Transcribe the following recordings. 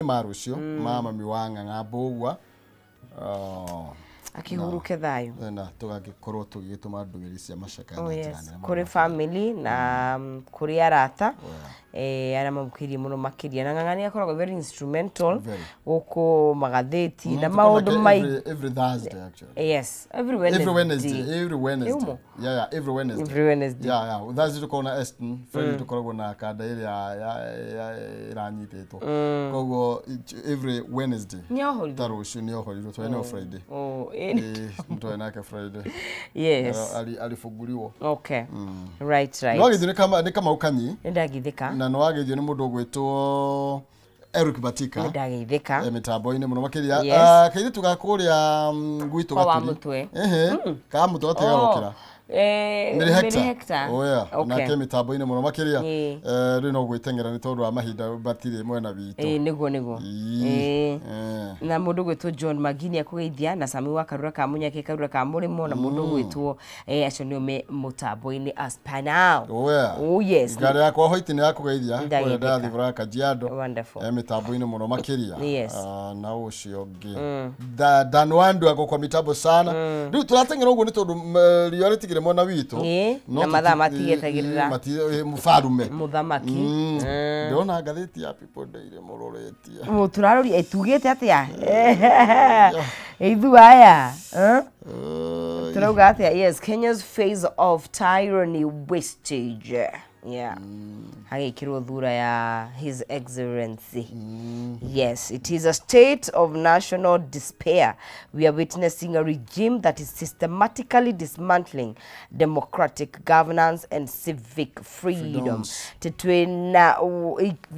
Ma rũciũ ma mami wa Ng'ang'a Mbũgua. Akihuruke thayũ. Na tũgagĩkorwo tũgĩgĩtũma ndũmĩrĩri cia macakaya Oh, na njĩra yes. nene Kũrĩ mũno. Family na kũrĩ arata arĩa mamũkĩirie mũno makĩria, na Ng'ang'a nĩ akoragwo very instrumental Very. gũkũ magathĩti na Tuko maũndũ nake maingĩ. Every Thursday actually. Yes, every Wednesday. Every Wednesday, every Wednesday. Yumo? Yeah, every Wednesday. Every Wednesday. Yeah. Thursday tukoragwo na Eston, Friday tukoragwo na kanda ĩrĩa ĩranyitĩtwo. Koguo every Wednesday. Nĩ ohorirwo? Ta rũciũ nĩ ohorirwo, twarĩ nao Friday. Oh, Ĩ, nake Friday. Yes. Alifunguriwo. Okay. Right. Nĩ wagĩthio nĩ Kamau Kanyi. Nĩ ndagithĩka. Na nĩ wagĩthio nĩ mũndũ ũgwĩtwo Eric Batika. Nĩ ndagĩithĩka. Mĩtambo-inĩ mũno makĩria. Yes. Kairĩtu ga kũrĩa gwitũ Kwa wa Gaturi. Mũtwe. Ehe, ka Mũtwe gatigagũkĩra. Oh, Mary Mary Hector. Hector. Oh, yeah. Okay. Nake mĩtambo-inĩ mũno makĩria. Ĩĩ. Rĩu no gwĩteng'era nĩ tondũ wa mahinda matirĩ mwena witũ. Ĩĩ, nĩguo nĩguo. Ĩĩ. Ĩĩ. Na mũndũ gwĩtwo John Magini akũgeithia, na Sami wa Karura ka Mũnyake, Karura ka Mũrĩmo, na mũndũ gwĩtwo acio nĩo me mũtambo-inĩ as per now. Oh, yeah. Oh, yes. Ngari yakwa hoiti nĩ yakũgeithia kũrĩa Ndagĩthĩka. ndarathiĩ bũrũri wa Kajiado. Wonderful. Mĩtambo-inĩ mũno makĩria. Yes. Na ũcio ũngĩ Dan Wandu ako kwa mitambo sana. Rĩu tũrateng'era ũguo nĩ tondũ riũa rĩtigire mwena witũ. Ĩĩ, No na mathaa matigetagĩrĩra. Mũbarume. Mũthamaki. Ndĩrona ngathĩti ya People Daily mũroretie. Tũraroria tugĩte atĩa ithu aya, eh? Turauga atĩa? Yes, Kenya's phase of tyranny wastage, yeah. Hagĩkĩrwo thura ya His Excellency. Yes, it is a state of national despair. We are witnessing a regime that is systematically dismantling democratic governance and civic freedom. Freedoms. Twĩna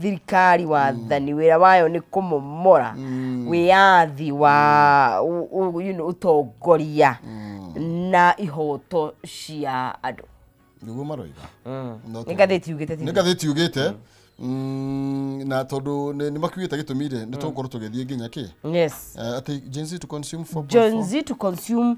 thirikari wathani wĩra wayo nĩ kũmomora wĩyathi wa ũtongoria na ihoto cia andũ. Nĩguo maroiga. No Nĩ ngathĩti yugĩte nĩ ngathĩti yugĩte, na tondũ nĩ makiugĩte gĩtũmi rĩ, nĩ tũgũkorwo tũgĩthiĩ nginya kĩ. Yes. Atĩ Gen Z to consume 4.4 Gen Z to consume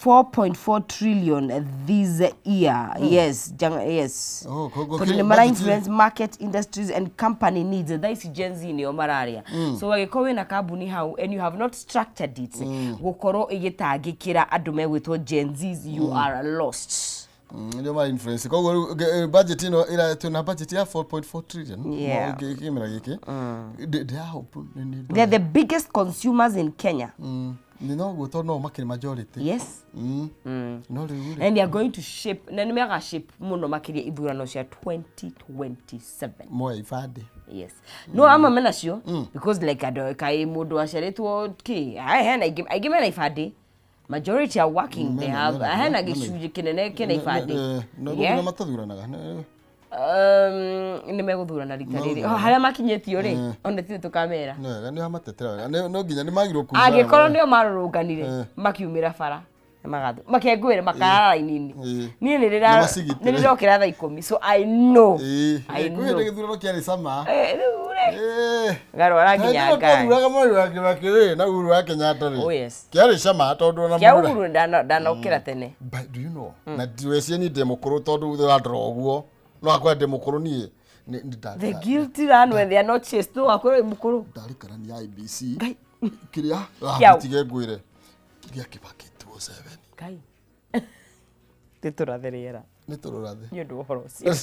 4.4 trillion this year. Yes, yes. Oh, koguo Tondũ nĩ mara influence market, industries and company needs. Thaa ici Gen Z nĩo mararia. So angĩkorwo wĩna kambuni hau and you have not structured it gũkorwo ĩgĩtangĩkĩra andũ megwĩtwo Gen Zs, you are lost. Ndio ma influence. Koguo rĩu budget ĩno ĩra twĩna budget ya 4.4 trillion kĩmera gĩkĩ. Ndĩ hope nĩ They are the biggest consumers in Kenya. Nĩ noguo tondũ no makĩrĩ majority. Yes. No rĩu rĩ And they are going to shape, na nĩ mega shape mũno makĩria ithurano cia 2027. Moya ibandĩ. Yes, no amwe mena cio because like andũ kaĩ mũndũ aciarĩtwo kĩ hena aingĩ mena ibandĩ. Majority are working, they Mena, have mena, hena mena. gĩcunjĩ kĩnene kĩna ibandĩ. No Yeah. guo matathuranaga. Nĩ megũthurana rita rĩrĩ. Megũthurana. Oh, harĩa makinyĩtio rĩ, ona ithuĩ tũkamera. Nĩ wega nĩ amatetera wega. No nginya nĩ magirwo kuga. Angĩkorwo nĩo marũrũnganire makiumĩra bara magathu makengwĩre makarara raini-inĩ. Niĩ nĩ Na macigitĩre. nĩ ndĩrokĩra thaa 10, so I know. I Kwĩ know. hĩndĩ gĩthurano kĩarĩ cama. Rĩu rĩ ngarwara nginya ngari. Twathuraga mweri wa Kibaki rĩ na Uhuru wa Kenyatta rĩ. Oh, yes. Kĩarĩ cama tondũ ona Kĩa mũra- Uhuru ndanokĩra tene. But do you know? Na ndiweciria niĩ ndĩ mũkũrũ tondũ ũrandora ũguo. No akorwo ndĩ mũkũrũ niĩ. The guilty run when they are not chased. No akorwo wĩ mũkũrũ. Ndarĩ karani ya IBC. Ngai. Kĩrĩa? Kĩau. Tige ngwĩre. Gĩa Kibaki 207. Ngai. Tĩtũrathe rĩera. Nĩ tũrũrathe. Nĩ ũndũ wa ũhoro ũcio.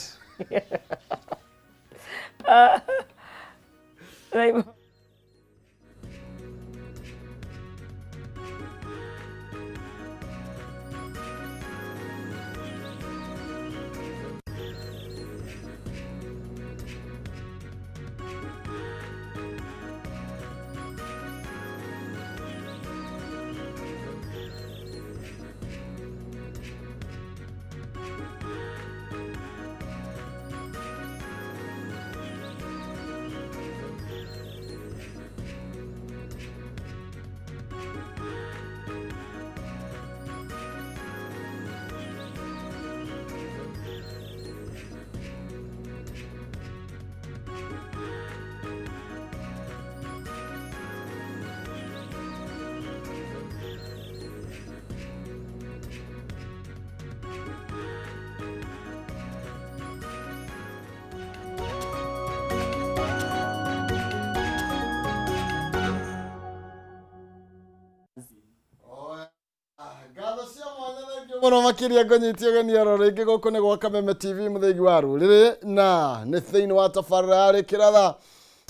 Muno makiria ngũnyitie ũgeni oro rĩngĩ gũkũ nĩ gwa Kameme TV mũthĩgi wa rũrĩrĩ na nĩ thĩinĩ wa tabarĩra ya Rĩkĩratha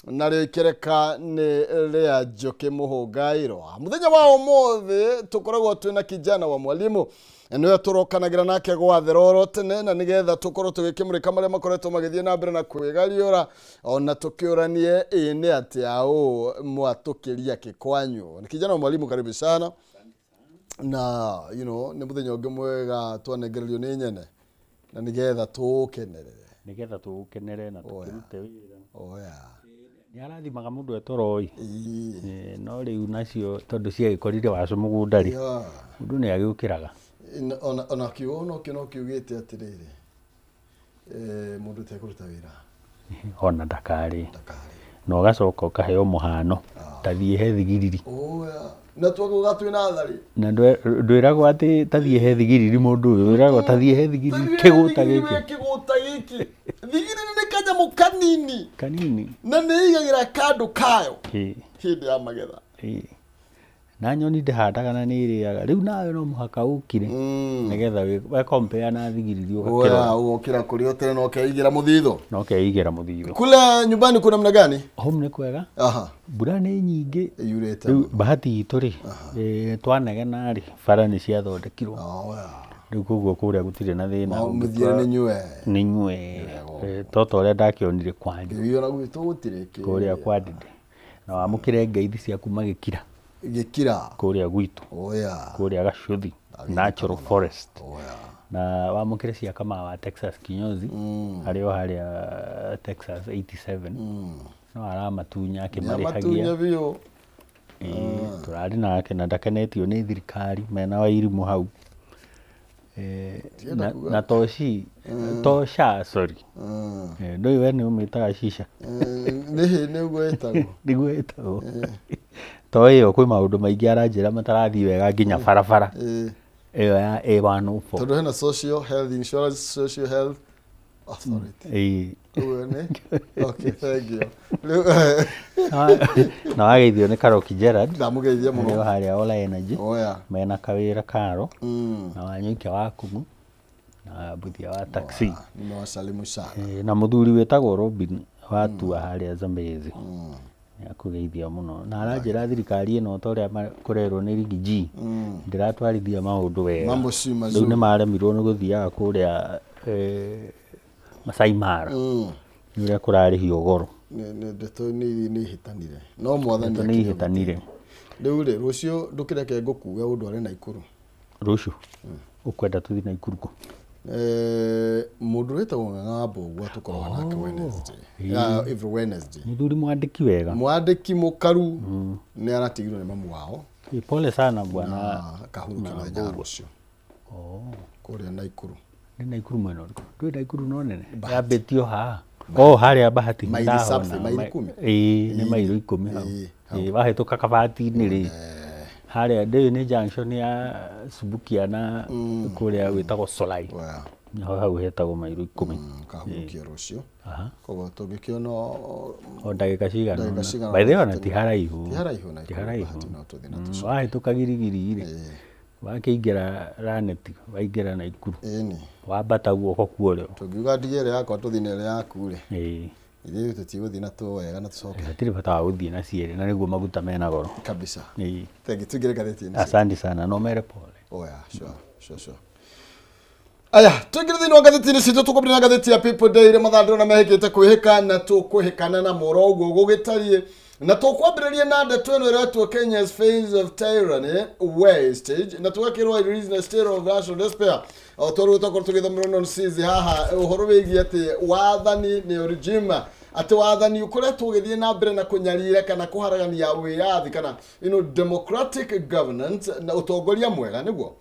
na rĩkĩreka nĩ rĩa Njũkĩ Mũhũngairwa. Mũthenya wa ũmũthĩ tũkoragwo twĩna kijana wa mwalimu nĩwe tũrokanagĩra nake gwathera oro tene na nĩgetha tũkorwo tũgĩkĩmũrĩka marĩa makoretwo magĩthiĩ na mbere na kwĩgariũra ona tũkĩũranie ĩ nĩ atĩa ũ mwatũkĩria kĩkwanyu. Ni kijana wa mwalimu, karibu sana. Na you know nĩ mũthenya ũngĩ mwega twanengererio nĩ nyene na nĩgetha tũũkenerere. Nĩgetha tũũkenere na tũkĩrute wĩra. Oya. Nĩ arathimaga mũndũ etoroĩ. No rĩu nacio tondũ ciagĩkorire wacu mũgũnda rĩ, mũndũ nĩ agĩũkĩraga. Ona kiugo no kĩo no kiugĩte atĩrĩrĩ, mũndũ ũtekũruta wĩra ona ndakarĩ. Na ũgacoka ũkaheo mũhano tathiĩ he thigiriri. Oya. Na twakuga twĩna athari. Na ndwĩragwo atĩ tathiĩ he thigiriri mũndũ ũyũ, wĩragwo tathiĩ he thigiriri kĩgũta gĩkĩ. Kĩgũta gĩkĩ. Thigiriri nĩ kanyamũ kanini. Kanini. Na nĩ ĩigagĩra kandũ kayo hĩndĩ ya magetha. Na nyoni ndĩhandaga na nĩ ĩrĩaga. Rĩu nawe no mũhaka ũkire nĩgetha we compare na thigiriri ũgakĩrora. Ũgokĩra kũrĩ o tene na ũkeigĩra mũthithũ. Na ũkeigĩra mũthithũ. Kule nyumbani kuna namna gani? Home nĩ kwega. Aha. Mbura nĩ nyingĩ. Yurĩte. Rĩu bahati itũ rĩ, twanegena rĩ, bara nĩ ciathondekirwo. Rĩu koguo kũrĩa gũtirĩ na thĩna. Mũthiĩre nĩ nyue. Nĩ nyue. Toto ũrĩa ndakĩonire kwanyu. Ĩĩ ona gwitũ gũtirĩ kĩ. Kũrĩa kwa Ndĩndĩ. Na wamũkĩre ngeithi ciaku magĩkira. Gĩkira. Kũrĩa gwitũ. Oya. Kũrĩa Gacũthi Natural Forest. Oya. Na wamũkĩre cia Kamau wa Texas kinyozi harĩ o harĩa Texas 87. No aramatunya akĩmarĩhagia. Nĩamatunya biũ. Tũrarĩ nake na ndakenetio nĩ thirikari mena Wairimũ hau. Na toshi tosha sorry. Ndũĩ we nĩ ũmĩtaga shisha. Nĩ nĩguo ĩtagwo. Nĩguo ĩtagwo. To ĩyo kwĩ maũndũ maingĩ aranjĩra matarathiĩ wega nginya barabara ĩyo ya A104. Tondũ hena Social Health Insurance, Social Health Authority. Ũguo nĩ? Okay, thank you. Na wageithio nĩ Karoki Gerard. Ndamũgeithia mũno. Arĩ o harĩa Ola Energy. Oya. Mena kawĩra karo. Na Wanyũike wa Kung'u na Mbuthia wa taxi. Nimewasalimu sana. Na mũthuri wĩtagwo Robin watua harĩa Zambezi. Nĩakũgeithia mũno na aranjĩra thirikari ĩno ta ũrĩa kũrerwo nĩ Rigi G ndĩratwarithia maũndũ wega. Mambo si mazuri. Rĩu nĩmaremirwo nĩ gũthiaga kũrĩa Masai Mara nĩ ũrĩa kũrarĩhio goro. Ndeto nĩ ihĩtanire. No mwathani nĩ ihĩtanire. Rĩu rĩ, rũciũ ndũkĩreke ngũkue ũndware Naikuru. Rũciũ ũkwenda tũthiĩ Naikuru kũ? Mũndũ wĩtagwo Ng'ang'a wa Mbũgua tũkoragwo nake Wednesday. Every Wednesday. Mũthuri mwandĩki wega. Mwandĩki mũkaru nĩ aratigirwo nĩ mamu wao. Pole sana bwana. Kahurũkio mũthenya wa rũciũ. Kũrĩa Naikuru. Nĩ Naikuru mwena ũrĩkũ? Ndũĩ Naikuru no nene? Yambĩtio haha. Oh, harĩa Bahati. Maili something, maili 10. Ĩĩ, nĩ maili 10 hau. Ĩĩ, wahĩtũka Kabati-inĩ rĩ. Harĩa ndĩĩ nĩ junction ya Subukia na kũrĩa gwĩtagwo Solai. Nĩho hau hetagwo mairo 10. Kahurũkio rũciũ. Koguo tũngĩkĩona o ndagĩka cigana ũna. By the way ona ti haraihu. Ti haraihu Naikuru. Bahati no tũthiĩ na tũcoke. Wahĩtũka Girigiri rĩ, wakĩingĩra Raneti, waingĩra Naikuru. Ĩni. Wambata guoko kuorĩo. Tũngiuga ndige ĩrĩa yakwa tũthiĩ na ĩrĩa yaku rĩ. Ĩĩ. Ithuĩ tũtigũthiĩ na tũ wega na tũcoke. Hatirĩ bata wa gũthiĩ na cierĩ na nĩguo maguta mena goro. Kabisa. Ĩĩ. Thank you. Tũingĩre ngathĩti-inĩ. Asante sana. No mere pole. Oya, sure, sure, sure. Aya, tũingĩre thĩinĩ wa ngathĩti-inĩ citũ tũkwambĩrĩria na ngathĩti ya People Daily mathaa ndĩrona mehĩkĩte kwĩhĩka na tũkwĩhĩkana na mũro ũguo gũgĩtariĩ. Na tũkwambĩrĩria na ndeto ĩno ĩretwo Kenya's Phase of Tyranny Wastage na tũgakĩrwo it is a state of national despair. O tondũ tũkorwo tũgĩthomerwo nonsense haha ũhoro wĩgiĩ atĩ wathani nĩ regime atĩ wathani ũkoretwo ũgĩthiĩ na mbere na kũnyarira kana kũharagania wĩyathi kana you know, democratic governance na ũtongoria mwega nĩguo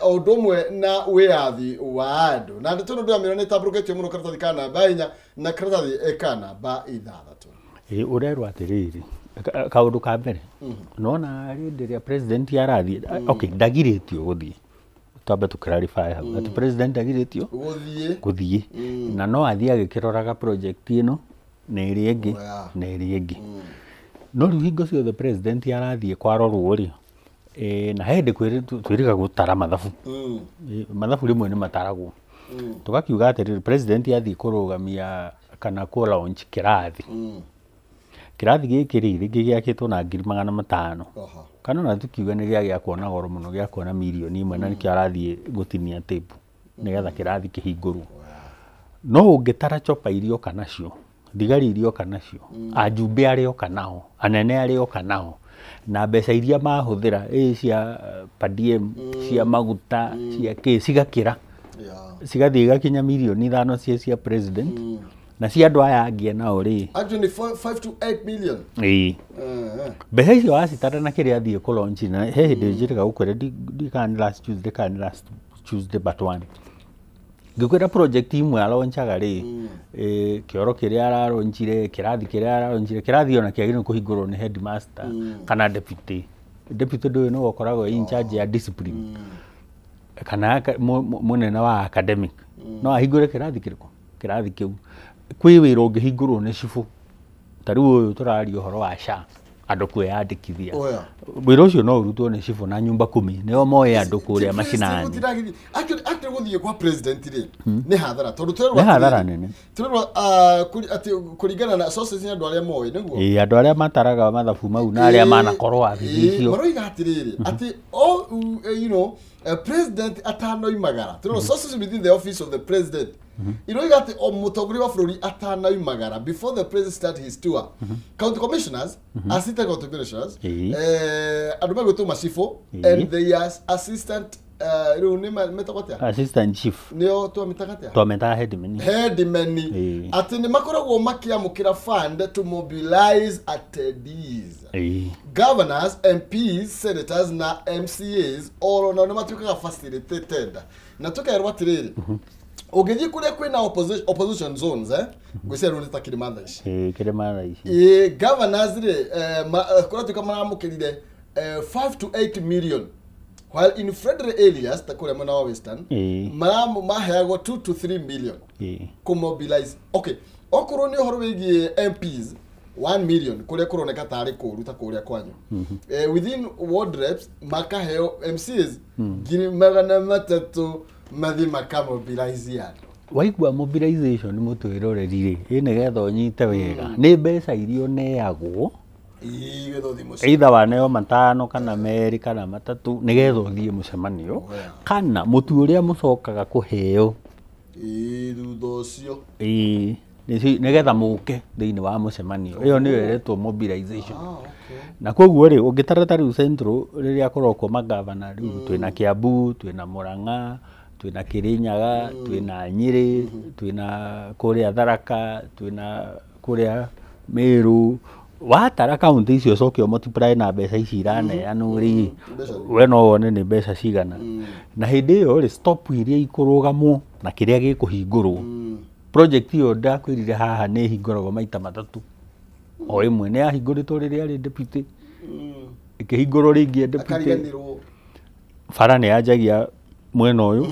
o ũndũ ũmwe na wĩyathi wa andũ. Na ndeto ĩno ndĩramĩona nĩ ĩtambũrũkĩtio mũno karatathi ka namba 4 na karatathi ka namba 6. Ũrerwo atĩrĩrĩ kaũndũ ka mbere nona hĩndĩ ĩrĩa president arathiĩ okay ndagirĩtio gũthiĩ twambe tũ clarify hau atĩ president ndagirĩtio gũthiĩ na no athiĩ agĩkĩroraga project ĩno na ĩrĩa ĩngĩ na ĩrĩa ĩngĩ no rĩu hingo ciothe president arathiĩ kwarorwo rĩ Na he hĩndĩ twĩrĩga gũtara mathabu. Mathabu rĩmwe nĩ mataragwo. Tũgakiuga atĩrĩrĩ, president athiĩ kũrũgamia kana kũ launch kĩrathi. Kĩrathi gĩkĩ rĩ, rĩngĩ gĩakĩtwo na 500,000. Kana ona tukiuga nĩ gĩa gĩakwo na goro mũno, gĩakwo na 1 million na nĩkĩo arathiĩ gũtinia tape nĩgetha kĩrathi kĩhingũrwo. No ũngĩtara chopa iria oka nacio, thigari iria oka nacio, ajumbe arĩa oka nao, anene arĩa oka nao, na mbeca iria mahũthĩra ĩ cia per diem, cia maguta, cia kĩ, cigakĩra, cigathiĩ igakinya 5 million cia president na cia andũ aya angĩ nao rĩ. Actually 5 to 8 million. Ĩĩ. Mbeca icio wacitara na kĩrĩa athiĩ kũ launch, na he hĩndĩ njĩrĩga gũkwĩra kana nĩ last Tuesday, kana nĩ last Tuesday but one, ngĩkwĩra project imwe aronchaga rĩ, kĩoro kĩrĩa araronchire, kĩrathi kĩrĩa araronchire, kĩrathi ona kĩagĩrĩirwo kũhingũrwo nĩ headmaster kana deputy. Deputy ndũĩ nĩwe ũkoragwo in charge ya discipline kana mũnene wa academic, no ahingũre kĩrathi kĩrĩkũ? Kĩrathi kĩu kwĩ wĩra ũngĩhingũrwo nĩ cibũ. Ta rĩu ũyũ tũraria ũhoro wa SHA, andũ kwĩyandĩkithia, Oh, yeah. wĩra ũcio no ũrutwo nĩ cibũ na nyumba kumi, nĩo moĩ andũ kũrĩa macinani. Actually gũthiĩ kwa president rĩ nĩ hathara, tondũ tũrerwo Nĩ hathara atĩrĩrĩ, nene. Tũrerwo atĩ kũringana na sources nĩ andũ arĩa moĩ nĩguo. Ĩĩ, andũ arĩa mataraga mathabu mau na arĩa manakorwo wabici icio. Maroiga atĩrĩrĩ atĩ o president atanoimagara, tũrerwo sources within the office of the president iroiga atĩ o mũtongoria wa bũrũri atanoimagara, before the president start his tour, county commissioners, assistant county commissioners, andũ megwĩtwo macibũ and their assistant, rĩu nĩ metagwo atĩa? Assistant chief. Nĩo twamĩtaga atĩa? Twametaga headman. Headmen. Atĩ nĩ makoragwo makĩamũkĩra fund to mobilize attendees. Governors, MPs, senators na MCAs oro nao nĩ matuĩkaga facilitated. Na tũkerwo atĩrĩrĩ, ũngĩthiĩ kũrĩa kwĩna opposition zones, ngwĩciria rĩu nĩ ta kĩrĩma thaa ici. Ĩĩ, kĩrĩma thaa ici. Ĩĩ, governors rĩ, kũratuĩka maramũkĩrire 5 to 8 million, while in friendly areas ta kũrĩa mwena wa Western maheagwo 2 to 3 million kũmobilize. Okay, okorwo nĩ ũhoro wĩgiĩ MPs, 1 million kũrĩa kũroneka tarĩ kũũru ta kũrĩa kwanyu, within ward reps makaheo, MCs 300,000 mathiĩ makamobilize andũ. Waigua mobilization, mũtwĩroreri rĩ, ĩ nĩgetha ũnyite wega, nĩ mbeca iria ũneagwo. Ĩĩ, getha ũthiĩ mũciĩ. Either waneo 5 kana 2 kana 3 nĩgetha ũthiĩ mũcemanio kana mũtu ũrĩa mũcokaga kũheo. Ĩĩ, thutha ũcio. Ĩĩ, nĩgetha mũke thĩinĩ wa mũcemanio, ĩyo nĩyo ĩretwo mobilization. Ah, okay. Na koguo rĩ, ũngĩtara ta rĩu Central rĩrĩa kũrokwo magavana, rĩu twĩna Kiambu, twĩna Murang'a, twĩna Kirinyaga, twĩna Nyĩrĩ, twĩna kũrĩa Tharaka, twĩna kũrĩa Meru, watara kaunti icio ũcoke multiply na mbeca ici iraneanwo rĩ, Mbeca. We no wone nĩ mbeca cigana. Na hĩndĩ ĩyo rĩ, stop iria ikũrũgamwo na kĩrĩa gĩkũhingũrwo, project ĩyo ndakwĩrire haha nĩ ĩhingũragwo maita 3. O ĩmwe nĩ yahingũrĩtwo rĩrĩa arĩ deputy, ĩkĩhingũrwo rĩngĩ e deputy. Akariganĩrwo. Bara nĩ yanjagia mwena ũyũ,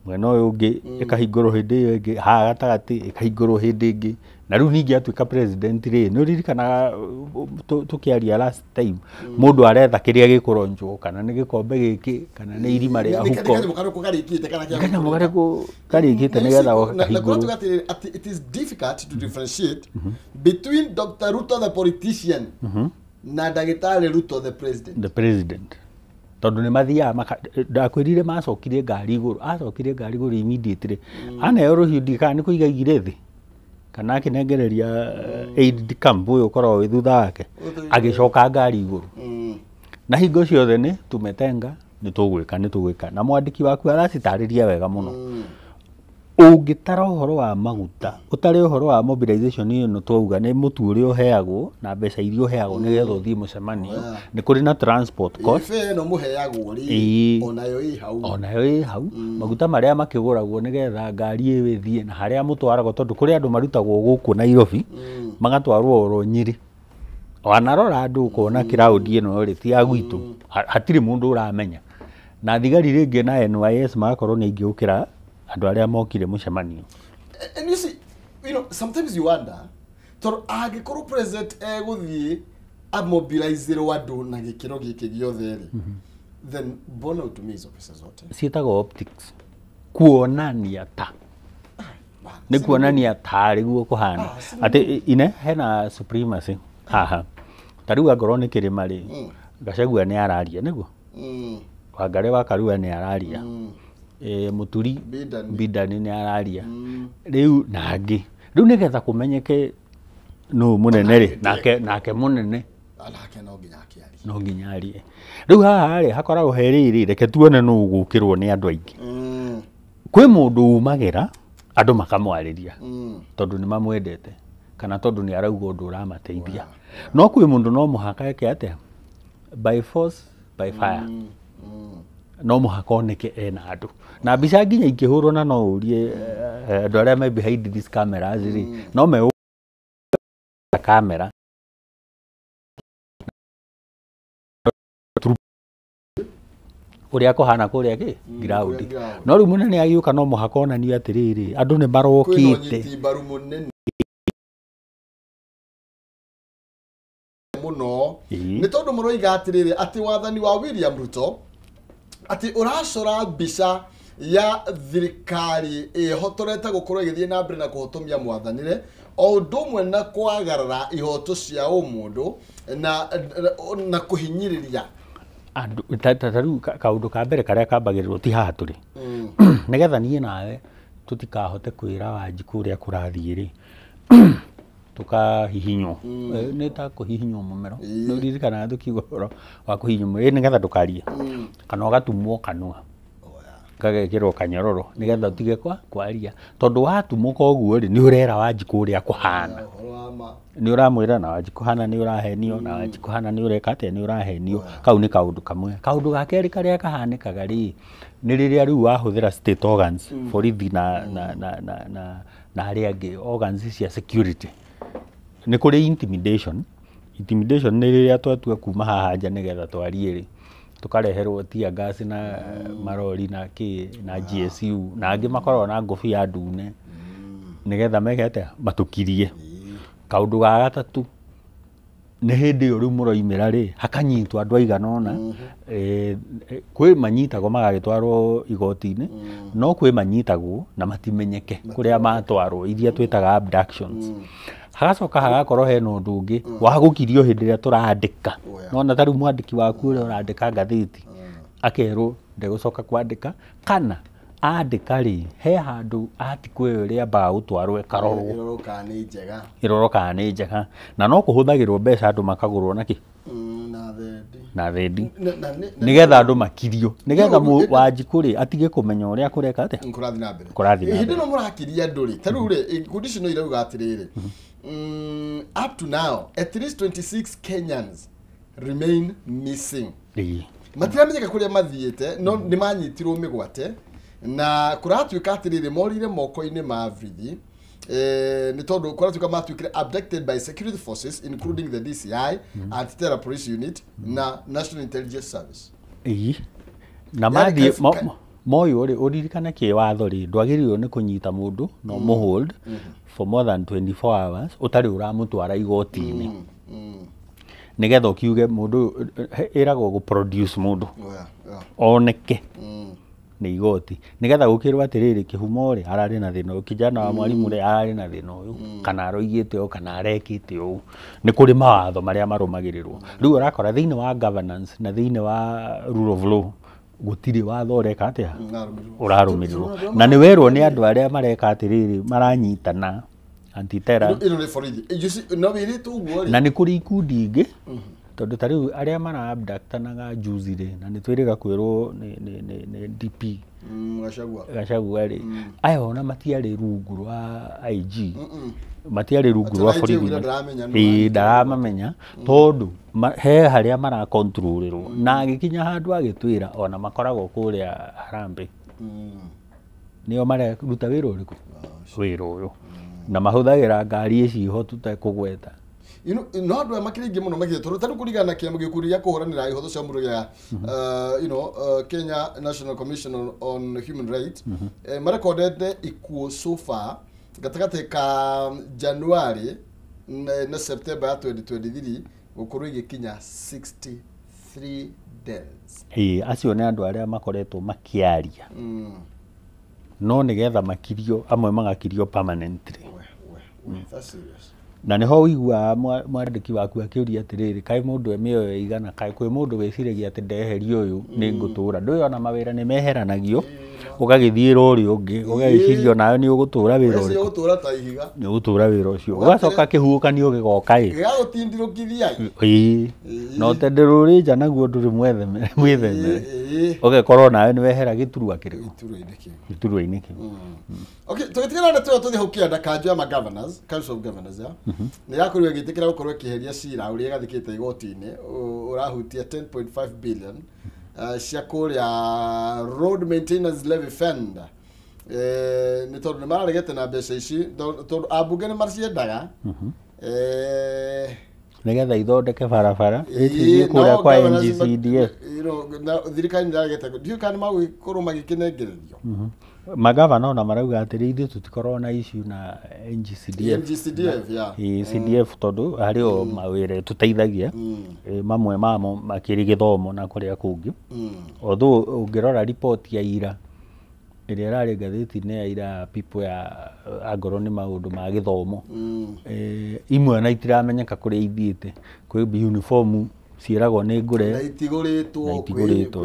mwena ũyũ ũngĩ ĩkahingũrwo hĩndĩ ĩyo ĩngĩ, haha gatagatĩ ĩkahingũrwo hĩndĩ ĩngĩ, na rĩu ningĩ atuĩka president rĩ, nĩ ũririkanaga tũkĩaria last time, mũndũ aretha kĩrĩa gĩkũronjwo, kana nĩ gĩkombe gĩkĩ kana nĩ irima rĩa Nĩ huko. Kanyamũ karĩkũ karĩkĩte kana kĩa Kanyamũ karĩkũ karĩkĩte nĩgetha goke na kahingũrwo. kũratuga atĩrĩrĩ, atĩ it is difficult to differentiate between Dr. Ruto the politician na ndagĩtarĩ Ruto the president. The president, tondũ nĩ mathiaga ndakwĩrire macokirie ngari igũrũ, acokirie ngari igũrũ immediately aneo rũhiũ, ndiĩ kana nĩ kũiga aigire thĩ kana akĩnengereria aide de camp ũyũ ũkoragwo wĩ thutha wake, agĩcoka ngari igũrũ. Na hingo ciothe nĩ tumetenga, nĩ tũgwĩka, nĩ tũgwĩka, na mwandĩki waku aracitarĩria wega mũno. Ũngĩtara ũhoro wa maguta, ũtare ũhoro wa mobilization ĩno twauga nĩ mũtu ũrĩa ũheagwo na mbeca iria ũheagwo nĩgetha ũthiĩ mũcemanio, nĩ kũrĩ na transport cost. Ibe ĩno mũheagwo rĩ, onayo ĩ hau. Onayo ĩ hau. Maguta marĩa makĩgũragwo nĩgetha ngari ĩyo ĩthiĩ na harĩa mũtwaragwo, tondũ kũrĩ andũ marutagwo gũkũ Nairobi magatwarwo oro Nyĩrĩ, wanarora andũ ũkona kĩraũndi ĩno rĩ ti ya gwitũ. Hatirĩ mũndũ ũramenya, na thigari rĩngĩ na NYS magakorwo nĩ aingĩ gũkĩra andũ arĩa mokire mũcemanio. And you see, sometimes you wonder, tondũ angĩkorwo president egũthiĩ amobilizĩrwo andũ na gĩkĩro gĩkĩ gĩothe rĩ, Then mbona utumie hizo pesa zote? Ciĩtagwo optics, kuonania ta nĩ kuonania tarĩ guo kũhana atĩ ine hena supremacy haha. Ta rĩu angorwo nĩ kĩrĩma rĩ, Gachagua nĩ araria nĩguo, Wangari wa Karua nĩ araria, Mũturi Bidani nĩ araria, rĩu na angĩ. Rĩu nĩgetha kũmenyeke nũ mũnene rĩ, nake mũnene nake no nginya akĩarie, no nginya arie. Rĩu haha rĩ hakoragwo he rĩrĩ, reke tuone nũ ũgũkĩrwo nĩ andũ aingĩ. Kwĩ mũndũ umagĩra andũ makamwarĩria tondũ nĩ mamwendete kana tondũ nĩ arauga ũndũ ũramateithia. No kwĩ mũndũ no mũhaka eke atĩa? By force, by fire. No mũhaka oneke ena andũ. Na mbica nginya ingĩhũrwo na no ũrie andũ arĩa me behind these cameras rĩ, no me kamera ũrĩa kũhana kũrĩa kĩ ground. No rĩu mũnene agĩũka no mũhaka onanie atĩrĩrĩ, andũ nĩ marokĩte mũno. Nĩ tondũ mũroiga atĩrĩrĩ atĩ wathani wa William Ruto atĩ ũracora mbica ya thirikari ĩhotorete gũkorwo ĩgĩthiĩ na mbere na kũhotomia mwathanĩre o ũndũ ũmwe na kwagarara ihoto cia ũmũndũ na kũhinyĩrĩria andũ. Ta rĩu kaũndũ ka mbere karĩa kambagĩrĩrwo ti haha tũrĩ, nĩgetha niĩ nawe tũtikahote kwĩra Wanjikũ ũrĩa kũrathiĩ rĩ, tũkahihinywo. Nĩ ta kũhihinywo mũmero, nĩ ũririkanaga tũkiuga ũhoro wa kũhihinywo mũmero, nĩgetha ndũkarie kana ũgatumwo kanua gagekĩrwo kanyororo nĩgetha ũtige kwaria, tondũ watumũka ũguo rĩ nĩ ũrera Wanjikũ ũrĩa kũhana, nĩ ũramwĩra na Wanjikũ hana nĩ ũrahenio, na Wanjikũ hana nĩ ũreka atĩa, nĩ ũrahenio. Kau nĩ kaũndũ kamwe. Kaũndũ ga kerĩ karĩa kahanĩkaga rĩ, nĩ rĩrĩa rĩu wahũthĩra state organs, borithi na arĩa angĩ, organs cia security. Nĩ kũrĩ intimidation. Intimidation nĩ rĩrĩa twatua kuma haha nja nĩgetha twarie rĩ, tukareherwo tear gas na marori na kĩ na GSU na angĩ makoragwo na ngũbia ndune nĩgetha meke atĩa, matũkirie. Kaũndũ ga gatatũ nĩ hĩndĩ ĩyo rĩu mũroimĩra rĩ, hakanyitwo andũ aigana ũna, kwĩ manyitagwo magagĩtwarwo igoti-inĩ, no kwĩ manyitagwo na matimenyeke kũrĩa matwarwo, iria twĩtaga abductions. Hagacoka hagakorwo hena ũndũ ũngĩ wa gũkirio hĩndĩ ĩrĩa tũrandĩka. Nona ta rĩu mwandĩki waku ũrĩa ũrandĩka ngathĩti akerwo ndegũcoka kwandĩka, kana andĩka rĩ, he handũ article ĩyo ĩrĩambaga gũtwarwo ĩkarorwo, ĩrorwo kana nĩ njega, na no kũhũthagĩrwo mbeca andũ makagũrwo na kĩ na thendi nĩgetha andũ makirio, nĩgetha Wanjikũ rĩ atige kũmenya ũrĩa kũreka atĩa, kũrathiĩ na mbere. Hĩndĩ ĩno mũrakiria andũ rĩ, ta rĩu rĩ ikundi ici no irauga atĩrĩrĩ, up to now at least 26 Kenyans remain missing. Matiramenyeka kũrĩa mathiĩte, no nĩ manyitirwo mĩgwate na kũratuĩka atĩrĩrĩ morire moko-inĩ ma borithi, nĩ tondũ kũratuĩka matuĩkire abducted by security forces including the DCI, Anti-Terror Police Unit na National Intelligence Service. Na mathiĩ moywo rĩ, ũririkane kĩwatho rĩ, ndwagĩrĩirwo nĩ kũnyita mũndũ no mũhold for more than 24 hours ũtarĩ ũramũtwara igoti-inĩ, nĩgetha ũkiuge mũndũ ĩragwo gũ produce mũndũ oneke nĩ igoti, nĩgetha gũkĩrwo atĩrĩrĩ kĩhumo rĩ ararĩ na thĩna ũyũ, kijana wa mwarimũ rĩ ararĩ na thĩna ũyũ, kana aroigĩte ũũ, kana arekĩte ũũ. Nĩ kũrĩ mawatho marĩa marũmagĩrĩrwo. Rĩu ũrakora thĩinĩ wa governance na thĩinĩ wa rule of law gũtirĩ watho ũreka atĩa, ũrarũmĩrĩrwo. Na nĩ werwo nĩ andũ arĩa mareka atĩrĩrĩ, maranyitana anti-terror. Na nĩ kũrĩ ikundi ingĩ, tondũ ta rĩu arĩa mara abductanaga juzi rĩ, na nĩ twĩrĩga kwĩrwo nĩ DP Gachagua rĩ, aya ona matiarĩ rungu rwa IG, matiarĩ rungu rwa borithi, ndaramamenya tondũ he harĩa marakontrolĩrwo, na agĩkinya handũ agĩtwĩra ona makoragwo kũrĩa Harambee, nĩo mareruta wĩra ũrĩkũ, wĩra ũyũ, na mahũthagĩra ngari ici ho tũtekũgweta. No andũ aya makĩrĩ aingĩ mũno makĩrĩ tondũ ta rĩu kũringana na kĩama gĩkundi gĩa kũhũranĩra ihoto cia mũndũ gĩa Kenya National Commission on Human Rights, marekondete ikuũ so far gatagatĩ ka January na September ya 2023 gũkorwo igĩkinya 64. 3 deaths. Ĩĩ, acio nĩ andũ arĩa makoretwo makĩaria no nĩgetha makirio, amwe magakirio permanently. We, that's serious. Na nĩho ũiguaga mwandĩki waku akĩũria atĩrĩrĩ, kaĩ mũndũ e mĩoyo ĩigana, kaĩ kwĩ mũndũ wĩciragia atĩ ndeheria ũyũ nĩ ngũtũra. Ndũĩ ona mawĩra nĩ meheranagio, ũgagĩthiĩra ũrĩa ũngĩ, ũgagĩciria onawe nĩ ũgũtũra wĩra Ũcio ũrĩkũ, gũtũra ta ihiga. nĩ ũgũtũra wĩra ũcio. Ũgacoka kĩhuhũkanio gĩgoka ĩ. Gĩgagũtindirũkithia. Ĩĩ, na ũtenderũ ũrĩ nja naguo ndũrĩ mwĩthemere. Ũgekorwo nawe nĩ wehera gĩturwa kĩrĩkũ? Gĩturwa-inĩ kĩu. Gĩturwa-inĩ kĩu. Okay, tũgĩtigana na tũyo tũthiĩ hau kĩanda kanjũ ya ma governors, Council of Governors ya. Nĩ yakorirwo ĩgĩtĩkĩra gũkorwo ĩkĩheria cira ũrĩa ĩgathĩkĩte igoti-inĩ ũrahutia 10.5 billion cia kũrĩa Road Maintenance Levy Fund. Nĩ tondũ nĩ mararegete na mbeca ici tondũ ambunge nĩ maciendaga. Nĩgetha ithondeke barabara ĩthiĩ kũrĩa kwa NGCDF. Thirikari nĩ ĩraregete, ndiũĩ kana nĩ magũgĩkorwo magĩkĩnengererio. Magavana ona marauga atĩrĩ, ithuĩ tũtikoragwo na issue na NGCDF. NGCDF, yeah. Ĩĩ, CDF tondũ harĩ o mawĩra ĩtũteithagia, mamwe mamo makĩrĩ gĩthomo na kũrĩa kũngĩ. Although ũngĩrora riboti ya ira ĩrĩa ĩrarĩ ngathĩti-inĩ ya ira People ya angorwo nĩ maũndũ ma gĩthomo, imwe ona itiramenyeka kũrĩa ithiĩte. Kwĩ uniform ciĩragwo nĩ ngũre na itigũrĩtwo, na itigũrĩtwo.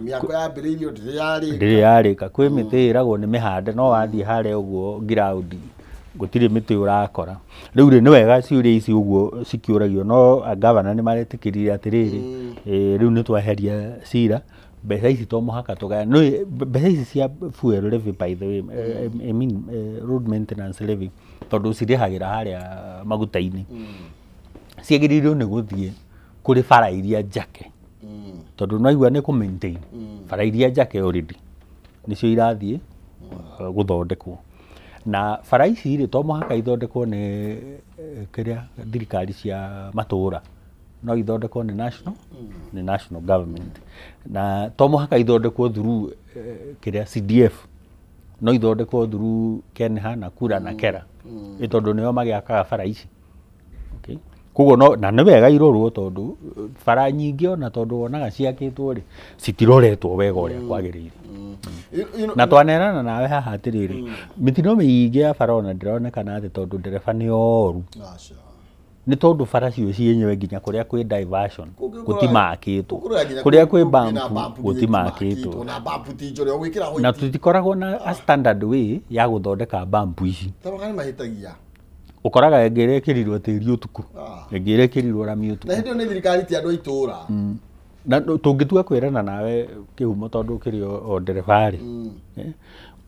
Mĩako yambĩrĩirio ndĩrĩ yarĩka. Ndĩrĩ yarĩka. Kwĩ mĩtĩ ĩragwo nĩ mĩhande, no wathiĩ harĩa ũguo ground gũtirĩ mĩtĩ ũrakora. Rĩu rĩ, nĩ wega ciũria ici ũguo cikĩũragio, no gavana nĩ maretĩkĩrire atĩrĩrĩ, rĩu nĩ tweheria cira, mbeca ici to mũhaka tũgayane. Nĩ mbeca ici cia fuel levy, by the way, I mean, road maintenance levy, tondũ cirĩhagĩra harĩa maguta-inĩ, ciagĩrĩirwo nĩ gũthiĩ kũrĩ bara iria njake, tondũ naigua nĩ kũ maintain bara iria njake already nĩcio irathiĩ gũthondekwo. Na bara ici rĩ, to mũhaka ithondekwo nĩ kĩrĩa thirikari cia matũra, no ithondekwo nĩ national, nĩ national government, na to mũhaka ithondekwo through kĩrĩa CDF, no ithondekwo through KENHA na KURA na KERA, ĩ tondũ nĩo magĩakaga bara ici. Okay. Koguo no na nĩ wega irorwo, tondũ bara nyingĩ ona tondũ wonaga ciakĩtwo rĩ, citiroretwo wega ũrĩa kwagĩrĩire. Na twanerana nawe haha atĩrĩrĩ, mĩtino mĩingĩ ya bara ona ndĩronekana atĩ tondũ ndereba nĩ oru, Aca. nĩ tondũ bara cio cienyewe nginya kũrĩa kwĩ diversion gũtimakĩtwo, Kũrĩa kũrĩa kwĩ bump gũtimakĩtwo, na bump ti njũre ũgwĩkĩra na white. Tũtikoragwo na a standard way ya gũthondeka bump ici. Taroka nĩ mahĩtagia. Ũkoraga ĩngĩ ĩrekĩrirwo tĩri ũtukũ, ĩngĩ ĩrekĩrirwo rami Na ũtukũ. hĩndĩ ĩyo nĩ thirikari, ti andũ a itũũra. Na tũngĩtua kwĩrana nawe kĩhumo, tondũ ũkĩrĩ o ndereba rĩ,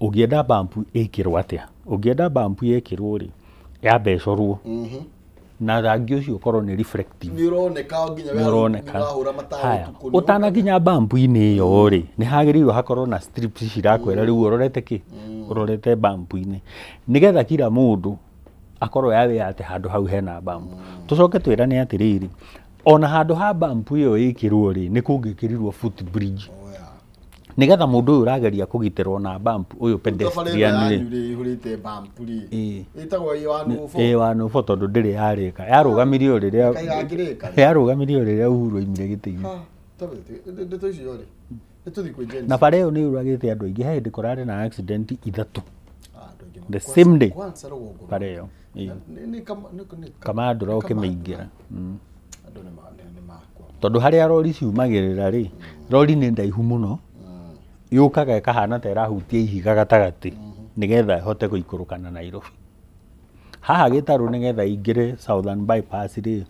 ũngĩenda bump ĩkĩrwo atĩa? Ũngĩenda bump ĩkĩrwo rĩ, yambe ĩcorwo na rangi ũcio ũkorwo nĩ reflective, Nĩ ũroneka nginya nĩ ũroneka. Ũrahũra matawa Haya, ũtukũ. Ũtanakinya bump-inĩ ĩyo rĩ, nĩ hagĩrĩirwo hakorwo na strips cirakwĩra rĩu ũrorete kĩ, ũrorete bump-inĩ, nĩgetha kila mũndũ akorwo yawe atĩ handũ hau hena bump. Tũcoke twĩrane atĩrĩrĩ, ona handũ ha bump ĩyo ĩkĩrwo rĩ, nĩ kũngĩkĩrirwo foot bridge, Oh, yeah. nĩgetha mũndũ ũyũ ũrageria kũgitĩrwo na bump ũyũ Barabara ĩno pedestrian rĩ. yanyu rĩ, ĩihũrĩte bump rĩ. Ĩtagwo ĩ wa nũbũ. Ĩ wa nũbũ, tondũ ndĩrĩ yarĩka, yarũgamirio rĩrĩa Kaigangĩrĩka. yarũgamirio rĩrĩa Uhuru oimire gĩtĩ-inĩ. Ha, ndeto icio rĩ, nĩ tũthiĩ kwĩ Gen Z. Na bara ĩyo nĩ yũragĩte andũ aingĩ. He hĩndĩ kũrarĩ na accident ithatũ Ah, andũ aingĩ the same day. Kwanza rũgongo. Bara ĩyo. Ĩĩ. Nĩ Kamandũra ũkĩmĩingĩra. Andũ nĩ makua. Tondũ harĩa rori ciumagĩrĩra rĩ, rori nĩ ndaihu mũno, yũkaga ĩkahana ta ĩrahutia ihiga gatagatĩ nĩgetha ĩhote gũikũrũka na Nairobi haha gĩtarũ, nĩgetha ingĩre Southern Bypass rĩ,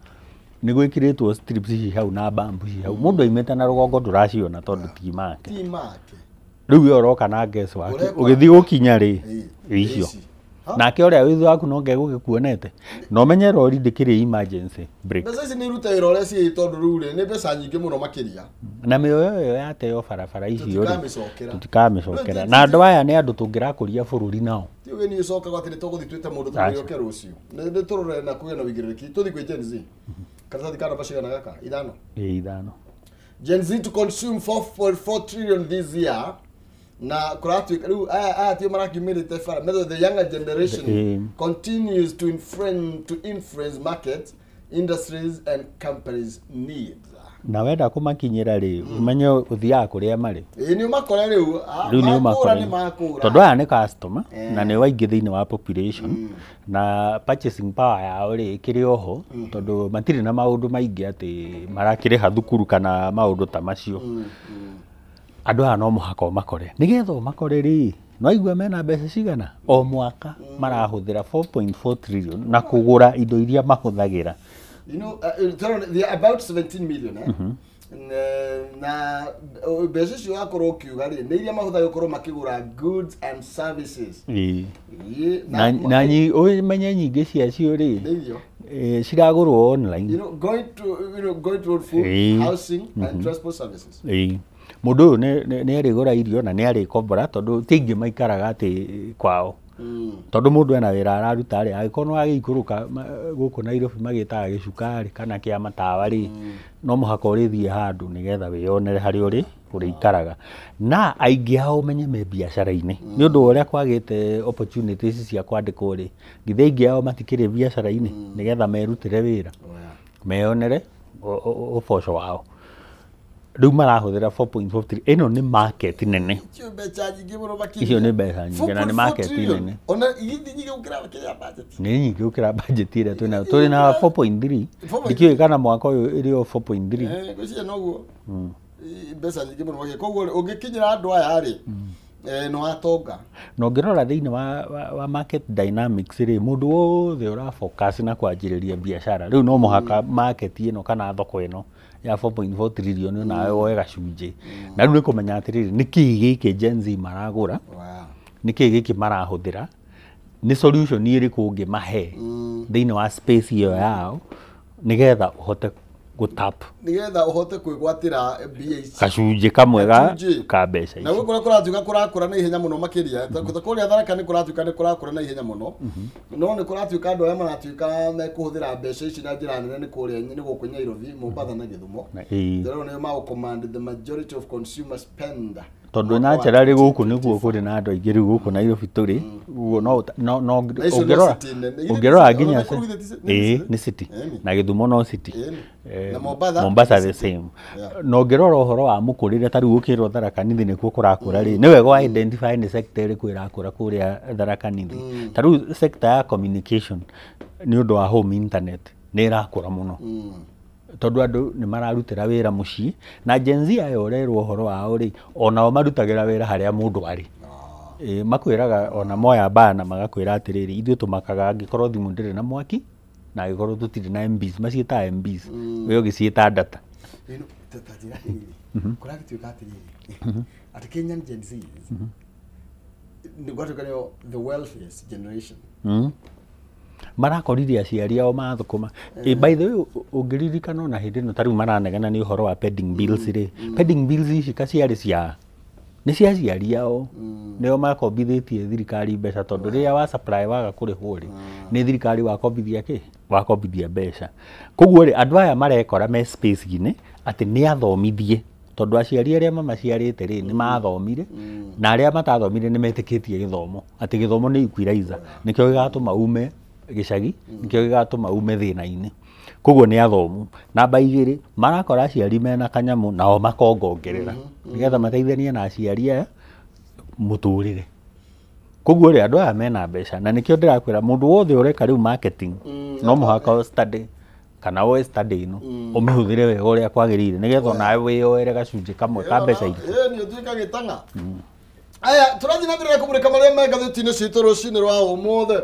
nĩ gwĩkĩrĩtwo strips ici hau na bump ici hau. Mũndũ aimĩte na rũgongo ndũraciona tondũ ti make. Ti make. Rĩu we ũroka na guess wake Ũrekora. ũgĩthiĩ gũkinya rĩ, icio ici. Ha? Nake ũrĩa wĩ thutha waku no ngegũgĩkuonete, na ũmenye rori ndĩkĩrĩ emergency brake. Mbeca ici nĩ irute wĩra ũrĩa ciĩ, tondũ rĩu rĩ, nĩ mbeca nyingĩ mũno makĩria. Na mĩoyo ĩyo yateo barabara icio rĩ, Tũtikamĩcokera. Tũtikamĩcokera. Na andũ aya nĩ andũ tũngĩrakũria bũrũri nao. Ti ũgeni ũcokaga atĩ nĩ tũgũthiĩ twĩte mũndũ Aca. tũmwĩre oke rũciũ. Nĩ tũrore na kũgĩe na ũigĩrĩrĩki. Tũthiĩ kwĩ Gen Z. Karatathi ka namba cigana gaka? Ithano. Ĩ, ithano. Gen Z to consume 4.4 trillion this year. Na kũratuĩka rĩu aya tio marakiumĩrĩte bara. Metho the younger generation continues to influence markets, industries and companies' needs. Na wenda kũmakinyĩra rĩ, ũmenye ũthiaga kũrĩa marĩ. Ĩĩ nĩ ũmakora rĩu. Rĩu nĩ makũra ũmakora. Nĩ makũra. Tondũ aya nĩ customer na nĩ waingĩ thĩinĩ wa population, na purchasing power yao rĩ ĩkĩrĩ oho, tondũ matirĩ na maũndũ maingĩ atĩ marakĩrĩha thukuru kana maũndũ ta macio. Andũ aya no mũhaka ũmakore. Nĩgetha ũmakore rĩ, nĩwaigua mena mbeca cigana? O mwaka marahũthĩra 4.4 trillion na kũgũra indo iria mahũthagĩra. You know, they are about 17 million, eh? Na mbeca icio wakorwo ũkiuga rĩ, nĩ iria mahũthagĩra gũkorwo makĩgũra goods and services. Ĩĩ. Ĩĩ, Na ũmenye nyingĩ ciacio rĩ, nĩ irio. Ciragũrwo online. You know, going to you know, going to food, housing and transport services. Ĩĩ. Mũndũ ũyũ nĩ arĩgũra irio na nĩ arĩkombora, tondũ ti aingĩ maikaraga atĩ kwao. Tondũ mũndũ ena wĩra araruta rĩ, angĩkorwo nĩ wagĩikũrũka gũkũ Nairobi magĩtaga gĩcukari kana kĩa matawa rĩ, no mũhaka ũrĩthiĩ handũ nĩgetha wĩyonere harĩa ũrĩ ũrĩikaraga. Na aingĩ ao ũmenye me biacara-inĩ. Nĩ ũndũ wa ũrĩa kwagĩte opportunities cia kwandĩkwo rĩ, githĩ aingĩ ao matikĩrĩ biacara-inĩ nĩgetha merutĩre wĩra, meyonere ũboco wao. Rĩu marahũthĩra 4.4 trillion. Ĩno nĩ market nene. Icio mbeca nyingĩ mũno makĩria. Icio nĩ mbeca nyingĩ na nĩ 4.4 market trillion. nene. Ona ithi nyingĩ gũkĩra kĩrĩa budget. Nĩ nyingĩ gũkĩra budget ĩrĩa twĩnayo. Tũrĩ na 4.3. 4.3. Ndikĩũĩ kana mwaka ũyũ ĩrĩ o 4.3. Ngwĩciria noguo. Mbeca nyingĩ mũno makĩria. Koguo ũngĩkinyĩra andũ aya rĩ, nĩ watonga. Na ũngĩrora thĩinĩ wa market dynamics rĩ, mũndũ wothe ũra focus na kwanjĩrĩria biacara rĩu no mũhaka market ĩno kana thoko ĩno ya 4.4 trillion nawe woe gacunjĩ. Na rĩu nĩ kũmenya atĩrĩrĩ, nĩ kĩĩ gĩkĩ Gen Z maragũra, nĩ kĩĩ gĩkĩ marahũthĩra, nĩ solution ĩrĩkũ ũngĩmahe thĩinĩ wa space ĩyo yao nĩgetha ũhote gũtap Nĩgetha ũhote kwĩgwatĩra mbia ici. Gacunjĩ kamwe ga Gacunjĩ. ka mbeca Na ici. gũkũ kũratuĩka kũrakũra na ihenya mũno makĩria. Ta kũrĩa Tharaka nĩ kũratuĩka nĩ kũrakũra na ihenya mũno, no nĩ kũratuĩka andũ arĩa maratuĩka mekũhũthĩra mbeca ici na njĩra nene nĩ kũrĩa nĩ gũkũ Nairobi, Mombatha na Gĩthumo. Ndĩrona nĩo magũ command the majority of consumer spend. Tondũ Mwaka wa naturally gũkũ nĩguo kũrĩ na andũ aingĩ rĩu gũkũ Nairobi tũrĩ ũguo no Na icio no ũngĩrora city nene. Githĩ ũngĩrora ti city? nginya Ona Nakuru githĩ ti nĩ ĩĩ city? Nĩ city. Ĩni. Na Gĩthumo no city. Ĩni. Na Mombatha Mombasa nĩ the city. same. Na ũngĩrora ũhoro wa mũkũrĩre, ta rĩu ũkĩrwo Tharaka Nithi nĩkuo kũrakũra rĩ, nĩ wega wa identify nĩ sector ĩrĩkũ ĩrakũra kũrĩa Tharaka Nithi. Ta rĩu sector ya communication nĩ ũndũ wa home internet nĩ ĩrakũra mũno, tondũ andũ nĩ mararutĩra wĩra mũciĩ, na Gen Z aya ũrerwo ũhoro wao rĩ, onao marutagĩra wĩra harĩa mũndũ arĩ. Ĩ, makwĩraga ona moya bana magakwĩra atĩrĩrĩ, ithuĩ tũmakaga angĩkorwo thimũ ndĩrĩ na mwaki na angĩkorwo tũtirĩ na MBs, maciĩtaga MBs, we ũgĩciĩta data. You know, ta njĩra atĩrĩrĩ, kũragĩtuĩka atĩrĩrĩ atĩ Kenyan Gen Zs nĩ gwatuĩka nĩo the wealthiest generation. Marakorire aciari ao mathũkũma. By the way, ũngĩririkana ona hĩndĩ ĩno ta rĩu maranegena nĩ ũhoro wa pending bills rĩ, pending bills ici kaciarĩ cia nĩ cia aciari ao, nĩo makombithĩtie thirikari mbeca, tondũ rĩrĩa wa supply waga kũrĩhwo rĩ, nĩ thirikari wakombithia kĩ wakombithia mbeca. Koguo rĩ, andũ aya marekora me space-inĩ atĩ nĩ athomithie, tondũ aciari arĩa mamaciarĩte rĩ nĩ mathomire, na arĩa matathomire nĩ metĩkĩtie gĩthomo, atĩ gĩthomo nĩ equalizer, nĩkĩo gĩgatũma ume gĩcagi, nĩkĩo gĩgatũma ume thĩna-inĩ. Koguo nĩ athomu. Namba igĩrĩ, marakora aciari mena kanyamũ nao makongongerera nĩgetha mateithanie na aciari aya mũtũrĩre. Koguo rĩ, andũ aya mena mbeca, na nĩkĩo ndĩrakwĩra mũndũ wothe ũreka rĩu marketing no mũhaka ũ study kana woe study ĩno, ũmĩhũthĩre wega ũrĩa kwagĩrĩire, nĩgetha onawe wĩyoere gacunjĩ kamwe ka mbeca ici. Ĩĩ, nĩ ũtuĩka gĩtang'a. Aya, tũrathiĩ na mbere na kũmũrĩka marĩa me ngathĩti-inĩ citũ rũcinĩ rwa ũmũthĩ,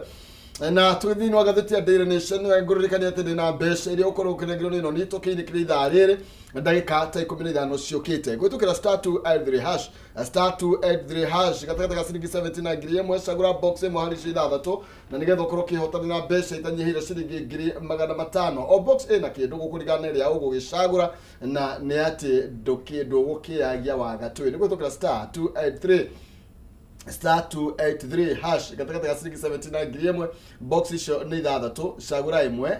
na twĩ thĩinĩ wa ngathĩti ya Daily Nation. Ngũririkania atĩ ndĩna mbeca iria ũkorwo ũkĩnengerwo nĩ ĩno nĩ tũkĩinĩkĩria ithaa rĩrĩ ndagĩka ta 15 ciũkĩte gwĩtũkĩra *283#, *283#, gatagatĩ ga ciringi 70 na 1000. Cagũra box ĩmwe harĩ icio ithathatũ na nĩgetha ũkorwo ũkĩhotanĩra mbeca itanyihĩire ciringi 500,000. O box ĩna kĩndũ gũkũringana na ĩrĩa ũgũgĩcagũra, na nĩ atĩ ndũgũkĩagia wagatũ. Nĩ gwĩtũkĩra *283 *283#, gatagatĩ ga ciringi 70 na 1000. Box icio nĩ ithathatũ, cagũra ĩmwe.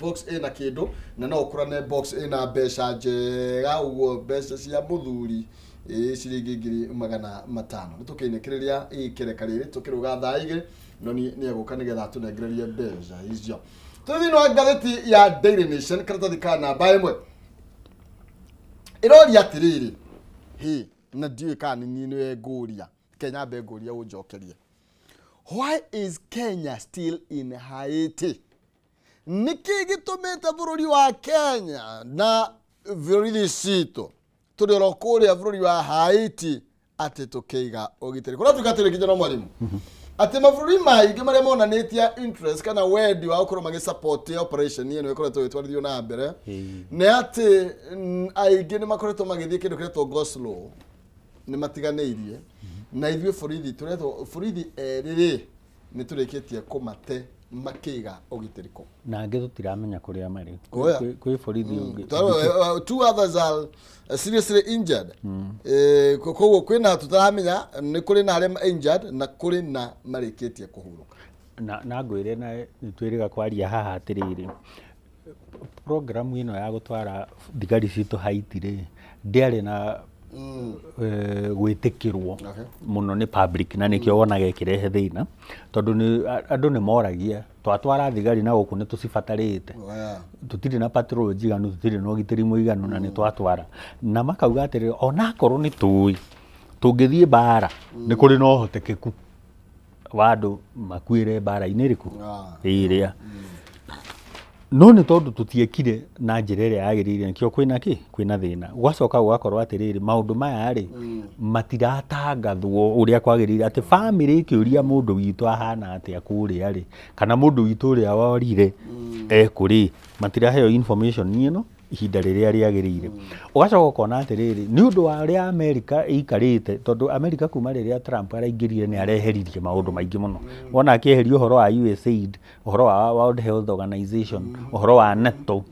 Box ĩna kĩndũ na no ũkũrane box ĩna mbeca njega ũguo, mbeca cia mũthuri, ĩ ciringi 500,000. Nĩ tũkĩinĩkĩrĩria ikereka rĩrĩ tũkĩrũga thaa 2, no nĩ egũka nĩgetha atũnengererie mbeca icio. Tũrĩ thĩinĩ wa ngathĩti ya Daily Nation, karatathi ka namba 1. Ĩroria atĩrĩrĩ, hĩ na ndiũĩ kana nĩ niĩ nĩwe ngũria, Kenya mbe ngũria ũnjokerie. Why is Kenya still in Haiti? Nĩkĩ gĩtũmĩte bũrũri wa Kenya na bũrũri citũ tũrĩ oro kũrĩa bũrũri wa Haiti atĩ tũkĩiga ũgitĩri? Kũratuĩka atĩrĩ nginya no mwarimu atĩ mabũrũri maingĩ marĩa monanĩtie interest kana wendi wa gũkorwo magĩsupport operation ĩno ĩkoretwo ĩgĩtwarithio na mbere nĩ atĩ aingĩ nĩ makoretwo magĩthiĩ kĩndũ kĩretwo go slow, nĩ matiganĩirie na ithuĩ borithi tũretwo borithi erĩ rĩ nĩ tũrĩkĩtie kũmate makĩiga ũgitĩri kũ na angĩ tũtiramenya kũrĩa marĩ. Oya. Kwĩ borithi ũngĩ. Two others are seriously injured. Koguo kwĩna tũtaramenya nĩ kũrĩ na arĩa injured na kũrĩ na marĩkĩtie kũhurũka. Na ngwĩre na nĩ twĩrĩga kwaria haha atĩrĩrĩ, programu ĩno ya gũtwara thigari citũ Haiti rĩ ndĩarĩ na gwĩtĩkĩrwo mũno nĩ public, na nĩkĩo wonaga ĩkĩrehe thĩna tondũ andũ nĩ moragia twatwara thigari na gũkũ nĩ tũcibatarĩte, tũtirĩ na patrol njiganu, tũtirĩ na ũgitĩri mũiganu na nĩ twatwara, na makauga atĩrĩrĩ onakorwo nĩ tũĩ tũngĩthiĩ mbara nĩ kũrĩ na ũhotekeku wa andũ makuĩre mbara-inĩ ĩrĩkũ ĩrĩa, no nĩ tondũ tũtiekire na njĩra ĩrĩa yagĩrĩire nĩkĩo kwĩna kĩ kwĩna thĩna. Gwacoka gũgakorwo atĩrĩrĩ maũndũ maya rĩ matiratangathwo ũrĩa kwagĩrĩire, atĩ bamĩrĩ ĩkĩũria mũndũ witũ ahana atĩa kũrĩa rĩ kana mũndũ witũ ũrĩa worire ekũrĩ, matiraheo information ĩno ihinda rĩrĩa rĩagĩrĩire. Ũgacoka ũkona atĩrĩrĩ nĩ ũndũ wa ũrĩa Amerika ĩikarĩte, tondũ Amerika kuma rĩrĩa Trump araingĩrire nĩ areheririe maũndũ maingĩ mũno. Wona akĩeheria ũhoro wa USAID, ũhoro wa World Health Organization, ũhoro wa NATO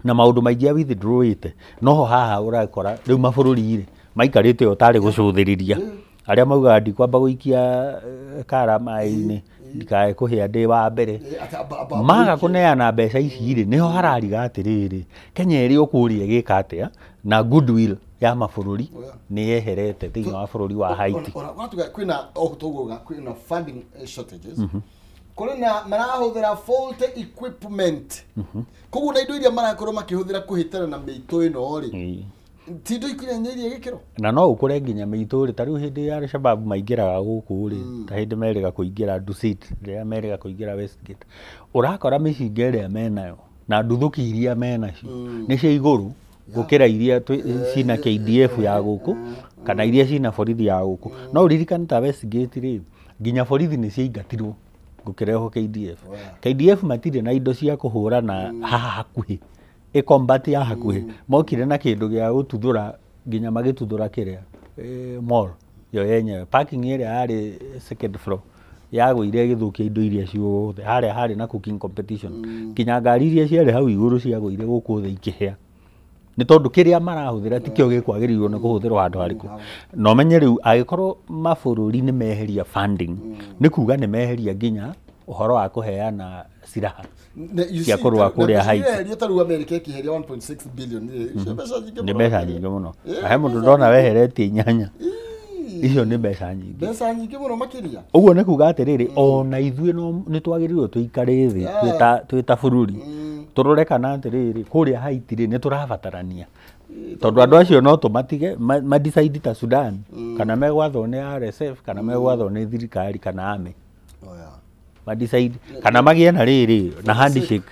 na maũndũ maingĩ a withdrawĩte, noho haha ũrakora rĩu mabũrũri rĩ maikarĩte o tarĩ gũcũthĩrĩria arĩa maugaga ndikwamba gũikia kara maĩ-inĩ ndikae kũhĩa ndĩ wa mbere, maga kũneana mbeca ici rĩ nĩho harariga atĩrĩrĩ Kenya ĩrĩ o kũrĩa ĩgĩka atĩa, na goodwill ya mabũrũri nĩ yeherete thĩinĩ wa bũrũri wa Haiti. Kwatuga kwĩna tũguga kwĩna funding shortages, kũrĩ na marahũthĩra faulty equipment, koguo na indo iria marakorwo makĩhũthĩra kũhĩtana na mĩitũ ĩno rĩ ti indo ikinyanĩirie gĩkĩro, na no ũkore nginya mĩitũ rĩ ta rĩu hĩndĩ ya Al-Shabaab maingĩraga gũkũ rĩ ta hĩndĩ merĩga kũingĩra Dusit, rĩrĩa merĩga kũingĩra Westgate, ũrakora mĩcinga ĩrĩa menayo na nduthũki iria menacio nĩ cia igũrũ gũkĩra iria cina KDF ya gũkũ kana iria cina borithi ya gũkũ. No ũririkane ta Westgate rĩ nginya borithi nĩ ciaingatirwo gũkĩrehwo KDF. KDF matirĩ na indo cia kũhũrana haha hakuhĩ, ĩ-combat ya hakuhĩ, mokire na kĩndũ gĩa gũtuthũra nginya magĩtuthũra kĩrĩa mall yo yenyewe, parking ĩrĩa yarĩ second floor yagũire ĩgĩthũkia indo iria ciothe, harĩa harĩ na cooking competition, nginya ngari iria ciarĩ hau igũrũ ciagũire gũkũ thĩ ikĩhĩa nĩ tondũ kĩrĩa marahũthĩra tikĩo gĩkwagĩrĩirwo nĩ kũhũthĩrwo handũ harĩkũ. Na ũmenye rĩu angĩkorwo mabũrũri nĩ meheria funding nĩ kuga nĩ meheria nginya ũhoro wa kũheana silaha cia kũrũa kũrĩa Haiti. Ta rĩu Amerika ĩkĩheria 1.6 billion icio mbeca nyingĩ nĩ mbeca nyingĩ mũno, na he mũndũ ndona weheretie inyanya, icio nĩ mbeca nyingĩ, mbeca nyingĩ mũno makĩria. Ũguo nĩ kuga atĩrĩrĩ ona ithuĩ nĩ twagĩrĩirwo tũikare thĩ twĩ ta bũrũri tũrore kana atĩrĩrĩ kũrĩa Haiti rĩ nĩ tũrabatarania, tondũ andũ acio no tũmatige madecide ta Sudan kana megwathwo nĩ RSF kana megwathwo nĩ thirikari kana army madecide kana magĩe na rĩrĩ na handshake,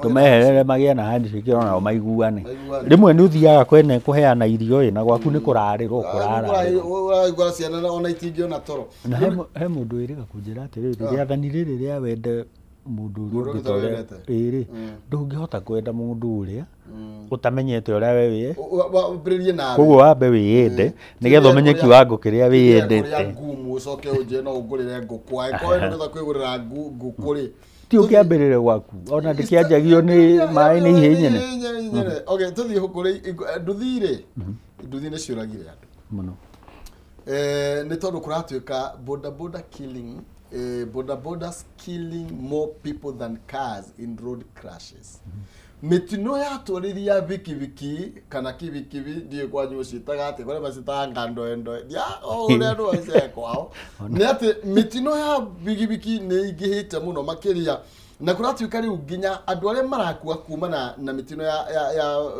tũmeherere magĩe na handshake ona nao maiguane. Rĩmwe nĩ ũthiaga kwene kũheana irio ĩ na gwaku nĩ kũrarĩrwo kũrararĩrwo, ũraigua ciana ona itingĩona toro. Na he mũndũ wĩrĩga kũnjĩra atĩrĩrĩ rĩathani rĩrĩ rĩa wende mũndũ ũrĩa ũngĩ ta ũrĩa ĩrĩ ndũngĩhota kwenda mũndũ ũrĩa ũtamenyete ũrĩa we wĩ, wambĩrĩrie nawe, koguo wambe wĩyende nĩgetha ũmenye kiwango kĩrĩa wĩyendete. Ngumu ũcoke ũnjĩre no ũngũrĩre ngũkũ, angĩkorwo ndũngĩhota kwĩgũrĩra ngũkũ rĩ ti ũkĩambĩrĩre gwaku ona ndĩkĩanjagio nĩ maĩ nĩ ihĩ nyene. Okay, tũthiĩ kũrĩ nduthi rĩ, nduthi nĩ ciũragire andũ mũno nĩ tondũ kũratuĩka boda boda killing, boda bodas killing more people than cars in road crashes. Mĩtino yatwarithia bikibiki kana kibikibi ndiũĩ kwanyu ũciĩtaga atĩa, kũrĩa macitaga ngandoendoe o ũrĩa andũ acio kwao, nĩ atĩ mĩtino ya bikibiki nĩ ĩingĩhĩte mũno makĩria, na kũratuĩka rĩu nginya andũ arĩa marakua kumana na mĩtino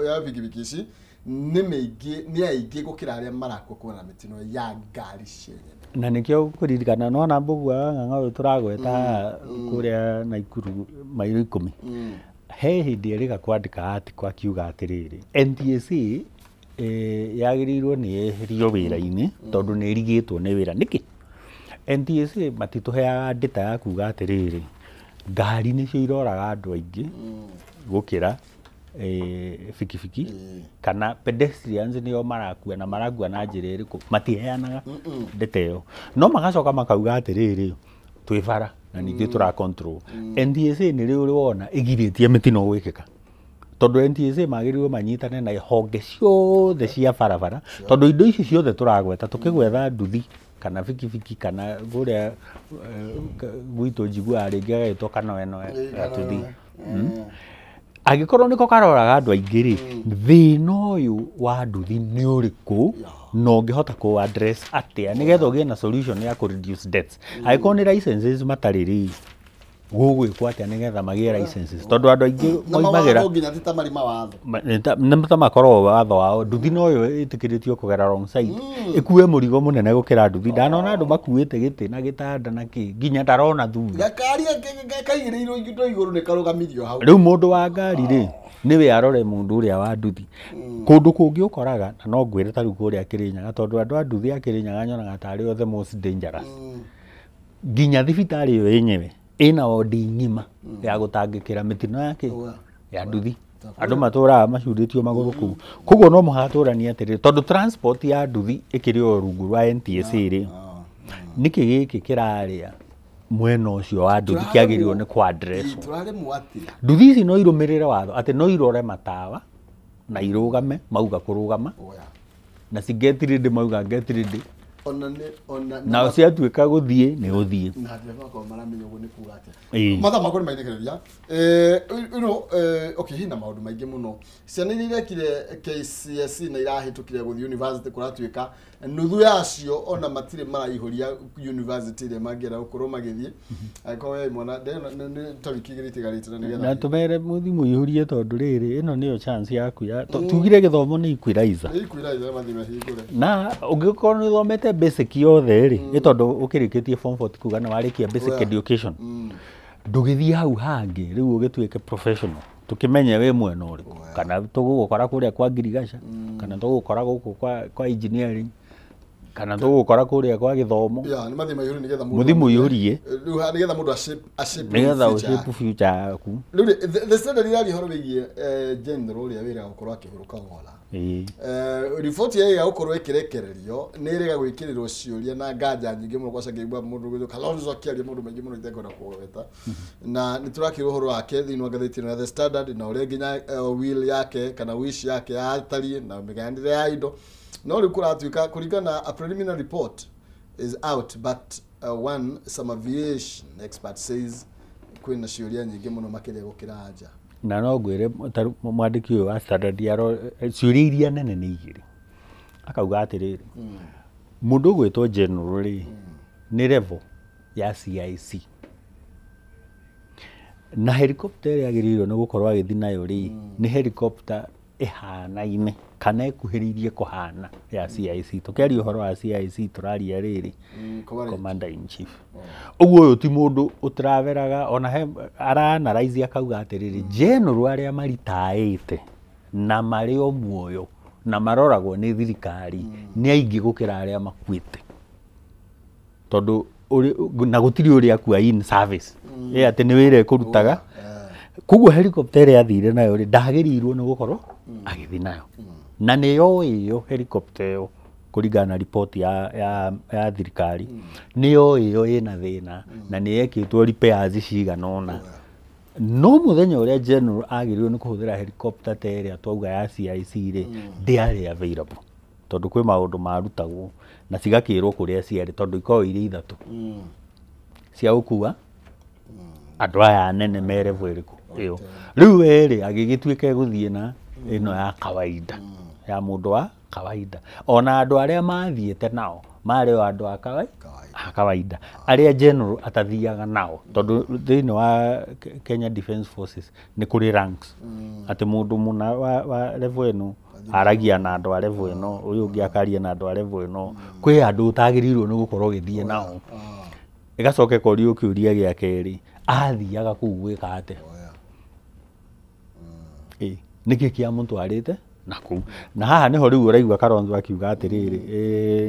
ya bikibiki ici Nĩ mĩingĩ, nĩ aingĩ gũkĩra arĩa marakua kumana na mĩtino ya ngari cienyewe. Na nĩkĩo kũririkana nona Mbũgua wa Ng'ang'a ũyũ tũragweta kũrĩa Naikuru mairo 10. He hĩndĩ erĩga kwandĩka article akiuga atĩrĩrĩ, NTSA yagĩrĩirwo nĩ yeherio wĩra-inĩ tondũ nĩ ĩrigĩtwo nĩ wĩra. Nĩkĩ? NTSA matitũheaga data ya kuga atĩrĩrĩ, ngari nĩcio iroraga andũ aingĩ gũkĩra bikibiki kana pedestrians nĩo marakua na marakua na njĩra ĩrĩkũ, matiheanaga data ĩyo. No magacoka makauga atĩrĩrĩ, twĩ bara na ningĩ tũra control. NTSA nĩ rĩ ũrĩ wona ĩgirĩtie mĩtino gwĩkĩka? Tondũ NTSA magĩrĩirwo manyitane na honge ciothe cia barabara, tondũ indo ici ciothe tũragweta tũkĩgwetha nduthi kana bikibiki kana kũrĩa gwitũ njiguaga rĩngĩ agagĩtwo kanoenoe gatuthi. Angĩkorwo nĩko karoraga andũ aingĩ rĩ, thĩna ũyũ wa nduthi nĩ ũrĩkũ na ũngĩhota kũ address atĩa nĩgetha ũgĩe na solution ya kũ reduce deaths? Angĩkorwo nĩ licenses matarĩ rĩ, gũgwĩkwo atĩa nĩgetha magĩe licenses? Tondũ andũ aingĩ na moimagĩra mawatho nginya ti ta marĩ mawatho. Nĩ ta makoragwo watho wao, nduthi no yo ĩtĩkĩrĩtio kũgera wrong side, ĩkue mũrigo mũnene gũkĩra nduthi. Ndanona andũ makuĩte gĩtĩ na gĩtanda na kĩ, nginya ndarona thutha. Gakari kaigĩrĩirwo indo igũrũ nĩ karũgamirio hau. Rĩu mũndũ wa ngari rĩ, nĩwe arore mũndũ ũrĩa wa nduthi. Kũndũ kũngĩ ũkoraga, na no ngwĩre ta rĩu kũrĩa Kĩrĩnyaga, tondũ andũ a nduthi a Kĩrĩnyaga nyonaga tarĩ o the most dangerous. Nginya thibitarĩ ĩyo yenyewe ĩna wodi ng'ima ya gũtangĩkĩra mĩtino ya ya nduthi. Andũ matũraga macurĩtio magũrũ kũu. Koguo no mũhaka tũranie atĩrĩrĩ, tondũ transport ya nduthi ĩkĩrĩ o rungu rwa NTSA rĩ, nĩkĩ gĩkĩ kĩrarĩa mwena ũcio wa nduthi kĩagĩrĩirwo nĩ kũ address? Tũraremwo atĩa? Nduthi ici no irũmĩrĩre watho atĩ no irore matawa na irũgame mauga kũrũgama, na ci get ready mauga get ready, Ona nĩ ona nao ciatuĩka gũthiĩ nĩ gũthiĩ. Na ndereba makorwo maramenya ũguo nĩ kuga atĩa. Ĩĩ. Mathaa makwa nĩ mainĩkĩrĩria. Okay, hena maũndũ maingĩ mũno. Ciana iria irekire KCSE na irahĩtũkire gũthiĩ university, kũratuĩka nuthu yacio ona matirĩ maraihũria university ĩrĩa mangĩenda gũkorwo magĩthiĩ. Angĩkorwo we mwana ndĩrona nĩ ta wiki 2 itigarĩte na Na nĩgetha tũmere mũthi mũihũrie, tondũ rĩrĩ ĩno nĩyo chance yaku ya tugire gĩthomo nĩ equalizer. Equalizer mathiĩ mahingũre. Na ũngĩkorwo nĩ ũthomete basic yothe rĩ, nĩ tondũ ũkĩrĩkĩtie form 4 kuga nĩ warĩkia basic education, ndũgĩthiĩ hau hangĩ rĩu ũgĩtuĩke professional, tũkĩmenye wĩ mwena ũrĩkũ, kana tũgũgũkora kũrĩa kwa ngirigaca, kana tũgũgũkora gũkũ kwa engineering, kana tũgũgũkora kũrĩa kwa gĩthomo. Ya, nĩ mathiĩ maihũrie nĩgetha mũndũ Mũthiĩ mũihũrie. Rĩu nĩgetha mũndũ a shape nĩgetha future ũshape future yaku. Rĩu rĩ, the Standard iraria ũhoro wĩgiĩ general ũrĩa wĩra gũkorwo akĩhurũka ng'ora. Riboti ĩyo gũkorwo ĩkĩrekererio nĩ ĩrega gwĩkĩrĩrwo ciũria na nganja nyingĩ mũno, kwaca ngĩigua mũndũ gwĩtwo Kalonzo akĩaria maũndũ maingĩ mũno itekwenda kũgweta, na nĩ tũrakĩrwo ũhoro wake thĩinĩ wa ngathĩti ĩno ya The Standard na ũrĩa nginya will yake kana wish yake yatariĩ na mĩgayanĩre ya indo. No rĩu kũratuĩka kũringana na a preliminary report is out, but one some aviation expert says kwĩna ciũria nyingĩ mũno makĩria gũkĩra anja. Na no ngwĩre ta rĩu mwandĩki ũyũ wa Standard ciũria iria nene nĩ igĩrĩ. Akauga atĩrĩrĩ, mũndũ ũgwĩtwo general rĩ, nĩ level ya CIC, na helicopter ĩrĩa agĩrĩirwo nĩ gũkorwo agĩthiĩ nayo rĩ, nĩ helicopter ĩhanaine kana ĩkuhĩrĩirie kũhana ya CIC. Tũkĩaria ũhoro wa CIC tũraria rĩrĩ Commander commander in chief. Ũguo ũyũ ti mũndũ ũtraveraga ona he ara analyze akauga atĩrĩrĩ, general arĩa maritaĩte na marĩ o muoyo na maroragwo nĩ thirikari nĩ aingĩ gũkĩra arĩa makuĩte, tondũ na gũtirĩ ũrĩa akua in service ĩ atĩ nĩ wĩra ĩkũrutaga. Koguo helicopter ĩrĩa athire nayo rĩ, ndagĩrĩirwo nĩ gũkorwo agĩthiĩ nayo, na nĩ yoĩ ĩyo helicopter ĩyo kũringana na riboti ya thirikari, nĩ yoĩ ĩyo ĩna thĩna na nĩ yekĩtwo repairs cigana ũna. No mũthenya ũrĩa general agĩrĩirwo nĩ kũhũthĩra helicopter ta ĩrĩa twauga ya CIC rĩ, ndĩarĩ available tondũ kwĩ maũndũ marutagwo na cigakĩrwo kũrĩa ciarĩ, tondũ ikoragwo irĩ ithatũ cia gũkua andũ aya anene me level ĩrĩkũ ĩyo. Rĩu we rĩ, agĩgĩtuĩka egũthiĩ na ĩno ya kawaida ya mũndũ wa kawaida, ona andũ arĩa mathiĩte nao marĩ o andũ a Kawaida. A kawaida arĩa general atathiaga nao, tondũ thĩinĩ wa Kenya Defence Forces nĩ kũrĩ ranks, atĩ mũndũ mũna wa level ĩno Aragia na andũ a level ĩno, ũyũ ũngĩ akaria na andũ a level ĩno. Kwĩ andũ ũtagĩrĩirwo nĩ gũkorwo ũgĩthiĩ nao. Ĩgacoka ĩkorio kĩũria gĩa kerĩ, athiaga kũu gwĩka atĩa? Nĩkĩ kĩamũtwarĩte na kũu? Na haha nĩho rĩu ũraigua Kalonzo akiuga atĩrĩrĩ,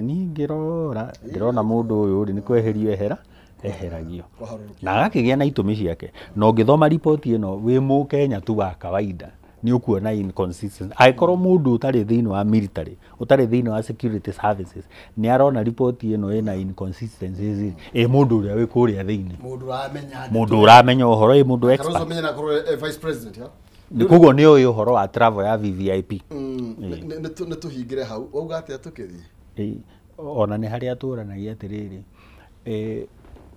niĩ ngĩrora ndĩrona mũndũ ũyũ rĩ nĩ kweherio eheragio. Na agakĩgĩa na itũmi ciake. Na ũngĩthoma riboti ĩno wĩ mũkenya tu wa kawaida nĩ ũkuona inconsistency. Angĩkorwo mũndũ ũtarĩ thĩinĩ wa military, ũtarĩ thĩinĩ wa security services, nĩ arona riboti ĩno ĩna inconsistencies, ĩ mũndũ ũrĩa wĩ kũrĩa thĩinĩ. Mũndũ ũramenya ũhoro, ĩ mũndũ expert. Kalonzo menya na akorwo vice president, ya? Koguo nĩ ũĩ ũhoro wa travel ya VVIP. Nĩ tũhingĩre hau, wauga atĩa tũkĩthiĩ? Ona nĩ harĩa tũranagia atĩrĩrĩ,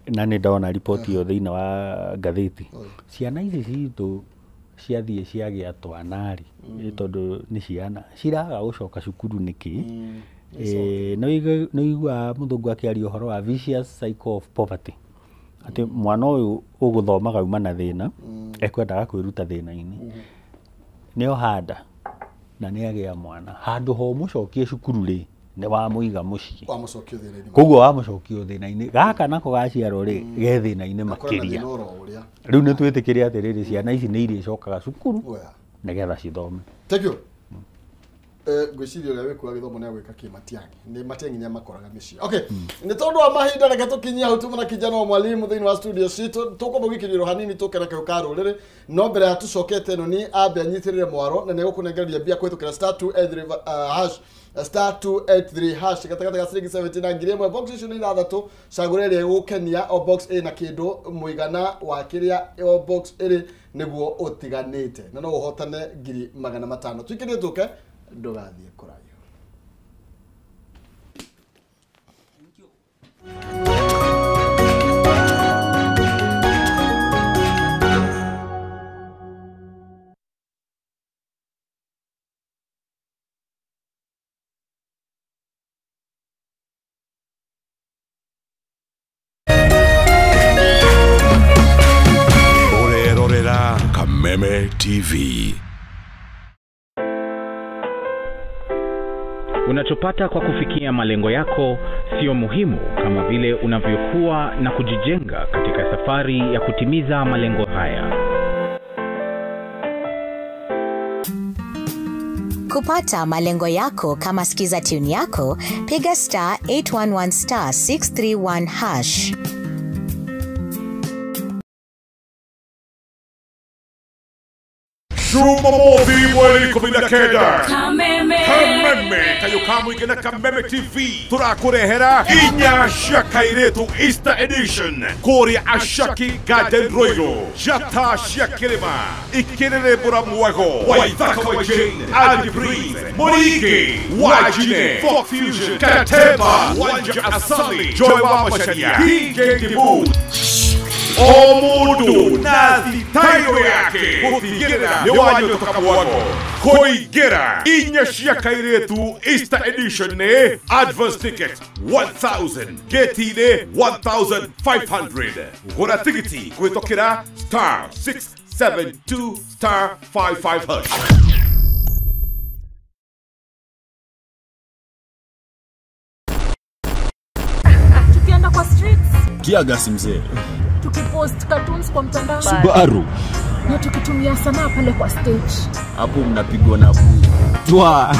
na nĩ ndona riboti ĩyo thĩinĩ wa ngathĩti. Ciana ici citũ ciathiĩ ciagĩa twana rĩ, tondũ nĩ ciana ciraga gũcoka cukuru nĩkĩ? Nĩ ũiguaga mũthũngũ akĩaria ũhoro wa vicious cycle of poverty. Atĩ mwana ũyũ ũgũthomaga auma na thĩna, ekwendaga kwĩruta thĩna-inĩ. Nĩ ohanda na nĩ agĩa mwana. Handũ ho ũmũcokie cukuru rĩ, nĩ wamũiga mũciĩ. Koguo wamũcokio thĩna-inĩ. Gaka nako gaciarwo rĩ, ge thĩna-inĩ makĩria. Rĩu nĩ twĩtĩkĩre atĩrĩrĩ, ciana ici nĩ irĩcokaga cukuru nĩgetha cithome. Thank you. Ngwĩciria ũrĩa wĩkuaga gĩthomo nĩ agwĩka kĩ Matiang'i. Nĩ Matiang'i nĩ amakoraga mĩciĩ. Okay, nĩ tondũ wa mahinda reke tũkinyie hau tuma na kijana wa mwalimu thĩinĩ wa studio citũ. Tũkwamba gũikĩrio hanini tũke na kĩo ka rũrĩrĩ. No mbere ya tũcokete ĩno nĩ ambe anyitĩrĩre mwaro na nĩ egũkũnengereria mbia kũhĩtũkĩra star 283 hash star 283 hash gatagatĩ ga ciringi 70 na ngiri ĩmwe. Box icio nĩ ithathatũ, cagũra ĩrĩa ĩgũkenia, o box ĩna kĩndũ mũigana wa kĩrĩa o box ĩrĩ nĩguo ũtiganĩte, na no ũhotane 500,000. Tũikĩrie tũke ndũgathiĩ kũraihu. Orerorera Kameme TV. Unachopata kwa kufikia malengo yako sio muhimu kama vile unavyokuwa na kujijenga katika safari ya kutimiza malengo haya. Kupata malengo yako kama skiza tune yako, piga star 811 star 631 hash. Jumamothi mweri 19. Kameme. Kameme kayo igena Kameme TV turakurehera inya cia kairetu Easter edition kuria Ashaki Garden Royal jata cia kirima ikirerembura mwego Waithaka wa Jane Andy Breeze Morike Wajine Folk Fusion Kateba Wanja Asali Joy wa Macharia DJ Dibu Omundu na thitairo yake gutigirira ni wanyotoka mwago koigera inya cia kairetu Easter edition ne advance ticket 1000 gate-inĩ 1500 gura tigiti gwitokera star 672 star 55 hash. Tukienda kwa streets kiagasi mzee, tukipost cartoons kwa mtandao Subaru, na tukitumia sanaa pale kwa stage, hapo mnapigwa na twa.